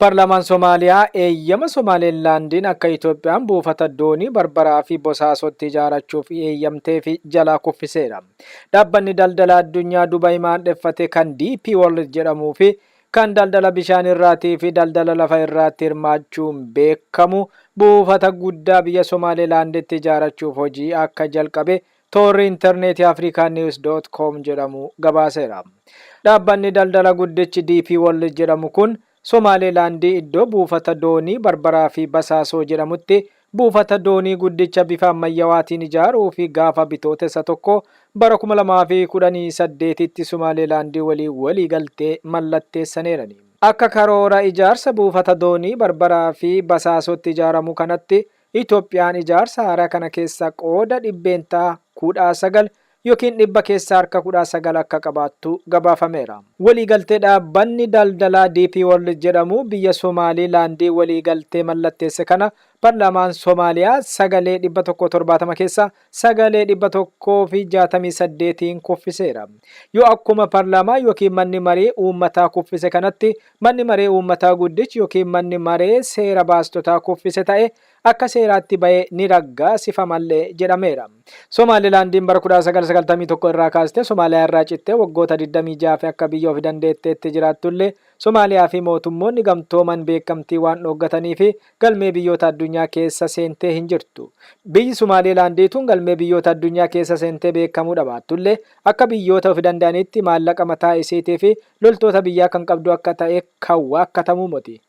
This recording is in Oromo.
Parlaamaan Somaaliyaa eeyyama Somaaleelaandiin akka Itoophiyaan buufata doonii Barbaraa fi Bosaasootti ijaarachuuf eeyyamteefi jalaa kuffiseera. Dhaabbanni daldala addunyaa Dubaay maandheffate kan DP World jedhamuu fi kan daldala bishaan irraatii fi daldala lafa irraatti hirmaachuun beekamu buufata guddaa biyya Somaaleelaanditti ijaarachuuf hojii akka jalqabe toorri interneetii Africanews dot com jedhamu gabaaseera. Dhaabbanni daldala guddichi DP World jedhamu kun Somaaleelaandii iddoo buufata doonii Barbaraa fi Basaasoo jedhamutti buufata doonii guddicha bifa ammayyawaatiin ijaaruu fi gaafa Bitootessa 1 bara 2018tti Somaaleelaandii waliin waliigaltee mallatteessaneerani. Akka karoora ijaarsa buufata doonii Barbaraa fi Basaasootti ijaaramu kanatti Itoophiyaan ijaarsa haaraa kana keessa qooda 19% ykn dhibba keessaa harka 19 akka qabaattu gabaafameera. Waliigaltee dhaabbanni daldalaa DP World jedhamu biyya Somaalii Laandii waliigaltee mallatteesse kana parlaamaan Somaaliyaa sagalee 170 keessaa sagalee 168n kuffiseera. Yoo akkuma parlaamaa ykn manni maree uummataa kuffise kanatti manni maree uummataa guddichi ykn manni maree seera baastotaa kuffise ta'e akka seeraatti ba'ee ni raggaasifamallee jedhameera. Somaalilaandiin bara 1991 irraa kaastee Somaaliyaa irraa cittee waggoota 26f akka biyya ofi dandeetteetti jiraattullee Somaaliyaa fi mootummoonni gamtooman beekamtii waan dhooggataniif galmee biyyoota addunyaa keessa seentee hin jirtu. Biyyi Sumaalilaandii tun galmee biyyoota addunyaa keessa seentee beekamuu dhabaattullee akka biyyoota ofi danda'aniitti maallaqa mataa isiitii fi loltoota biyyaa kan qabdu akka ta'e kan waakkatamuu moti.